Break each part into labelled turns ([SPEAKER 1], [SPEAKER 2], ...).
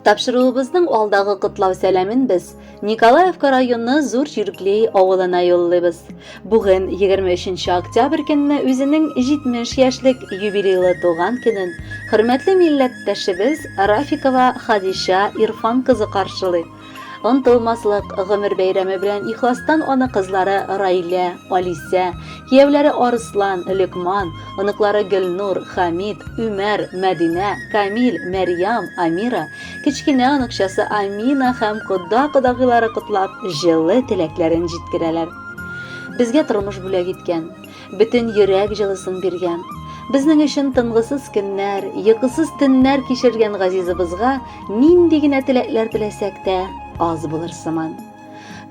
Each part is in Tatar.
[SPEAKER 1] Тапшыруыбызның алдагы котлау сәламен без Николаевка районы Зур Чирклей авылына юллыйбыз. Бүген 23 октябрь көнне үзенең 70 яшьлек юбилейлы туган көнен хөрмәтле милләттәшебез Рафикова Хадиша Ирфан кызы каршылый. Онтылмаслык гомер бәйрәме белән ихластан аны кызлары Раилә, Алисә, кияүләре Арыслан, Лөкман, оныклары Гөлнур, Хамид, Үмәр, Мәдинә, Камил, Мәрьям, Амира, кечкенә оныкчасы Амина һәм кода-кодагыйлары котлап, җылы теләкләрен җиткерәләр. Безгә тормыш бүләк иткән, бөтен йөрәк җылысын биргән, безнең өчен тынгысыз көннәр, йокысыз төннәр кичергән газизыбызга нинди генә теләкләр теләсәк тә, аз булыр сыман.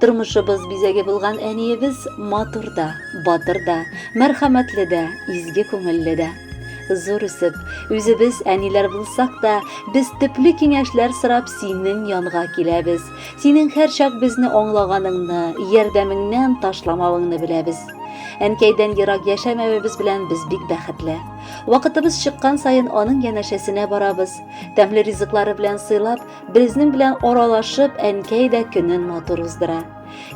[SPEAKER 1] Тормышыбыз бизәге булган әниебез матур да, батыр да, мәрхәмәтле дә, изге күңелле дә. Зур үсеп, үзебез әниләр булсак та, без төпле киңәшләр сорап синең янга киләбез. Синең һәрчак безне аңлаганыңны, ярдәмеңнән ташламавыңны беләбез. Әнкәйдән ерак яшәмәвебез белән без бик бәхетле. Вакытыбыз чыккан саен аның янәшәсенә барабыз. Тәмле ризыклары белән сыйлап, безнең белән аралашып, әнкәй дә көнен матур уздыра.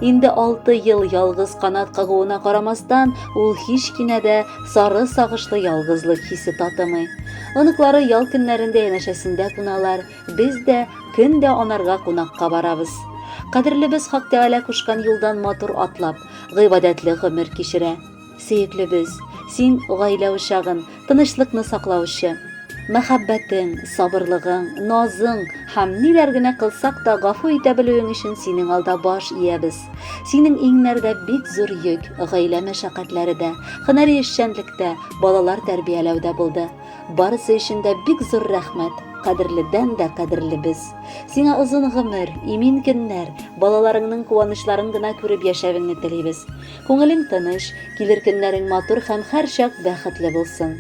[SPEAKER 1] Инде алты ел ялгыз канат кагуына карамастан, ул һич кенә дә сары сагышлы ялгызлык хисе татымый. Оныклары ял көннәрендә янәшәсендә куналар, Без дә көн дә анарга кунакка барабыз. Кадерлебез Хак Тәгалә кушкан юлдан матур атлап, гыйбадәтле гомер кичерә. Сөеклебез, син гаилә учагын, тынычлыкны саклаучы. Мәхәббәтең, сабырлыгың, назың һәм ниләр генә кылсак та гафу итә белүең өчен синең алда баш иябез. Синең иңнәрдә бик зур йөк, гаилә мәшәкатьләре дә, һөнәри эшчәнлек тә, балалар тәрбияләү дә булды. Барысы өчен дә бик зур рәхмәт, кадерледән дә кадерлебез. Сиңа озын гомер, имин көннәр, балаларыңның куанычларын гына күреп яшәвеңне телибез. Күңелең тыныч, килер көннәрең матур һәм һәрчак бәхетле булсын.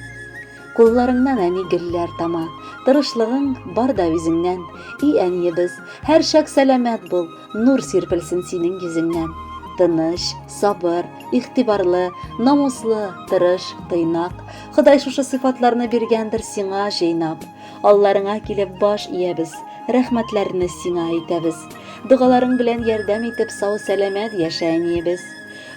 [SPEAKER 1] Кулларыңнан әни гөлләр тама, тырышлыгың бар да үзеңнән. И әниебез, һәрчак сәламәт бул, Нур сирпелсен синең йөзеңнән. Тыныч, сабыр, игътибарлы, намуслы, тырыш, тыйнак. Ходай шушы сыйфатларны биргәндер сиңа җыйнап. Алларыңа килеп баш иябез, рәхмәтләрне сиңа әйтәбез. Догаларың белән ярдәм итеп сау-сәламәт яшә, әниебез.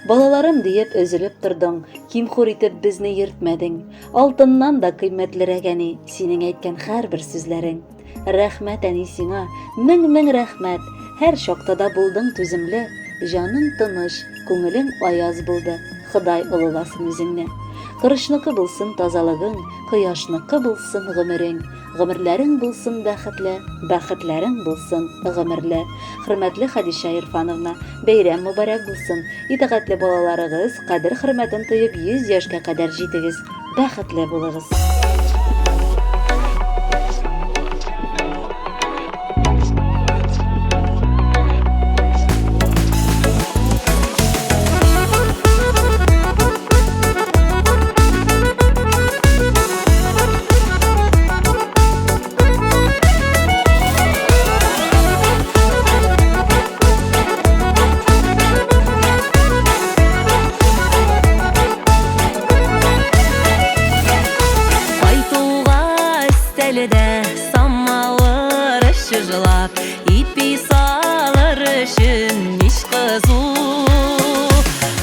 [SPEAKER 1] Балаларым диеп өзелеп тордың, ким-хур итеп безне йөртмәдең. Алтыннан да кыйммәтлерәк, әни, синең әйткән һәрбер сүзләрең. Рәхмәт, әни, сиңа, мең-мең рәхмәт! Һәр чакта да булдың түземле, җаның тыныч, күңелең аяз булды, Ходай олыласын үзеңне. Корычныкы булсын тазалыгың, кояшныкы булсын гомерең, гомерләрең булсын бәхетле, бәхетләрең булсын гомерле. Хөрмәтле Хәдичә Ирфановна, бәйрәм мөбарәк булсын, итагатьле балаларыгыз кадер-хөрмәтен тоеп 100 яшькә кадәр җитегез. Бәхетле булыгыз!
[SPEAKER 2] Айтуга өстәлдә самавыр чыжлап, ипи салыр өчен мич кызу.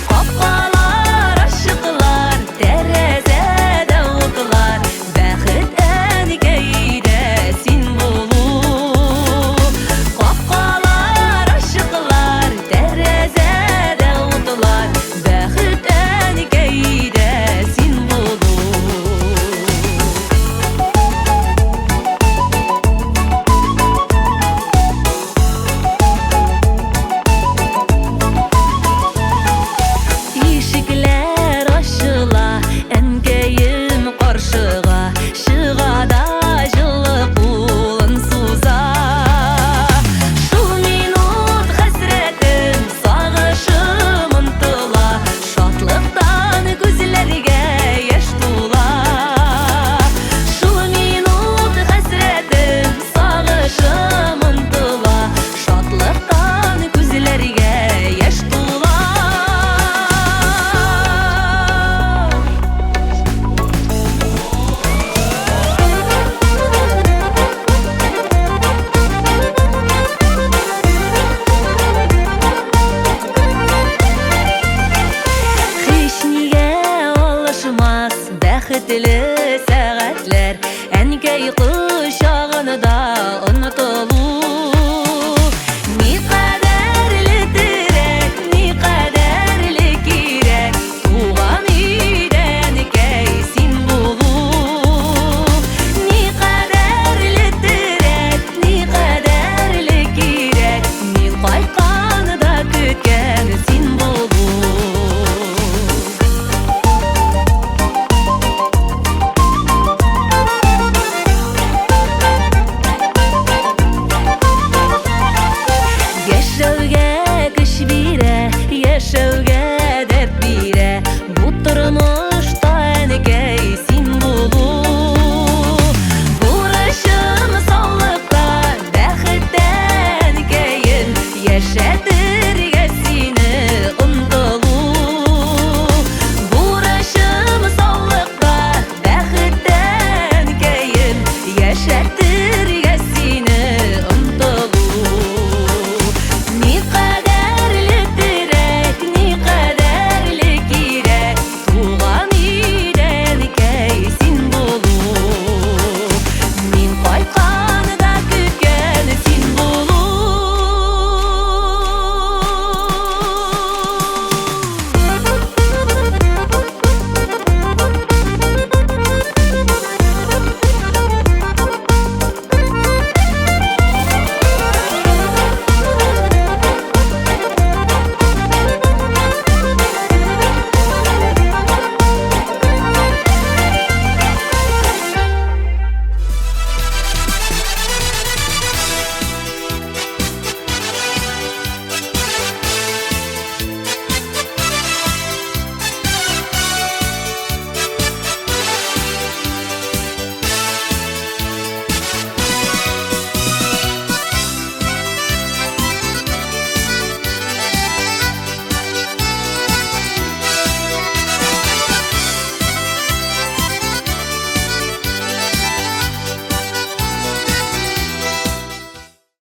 [SPEAKER 2] Капкалар ачыклар, тәрәзәдә утлар, бәхет әнкәйдә син булу. Капкалар ачыклар, тәрәзәдә утлар, Бәхет әнкәйдә син булу. Әнкәй.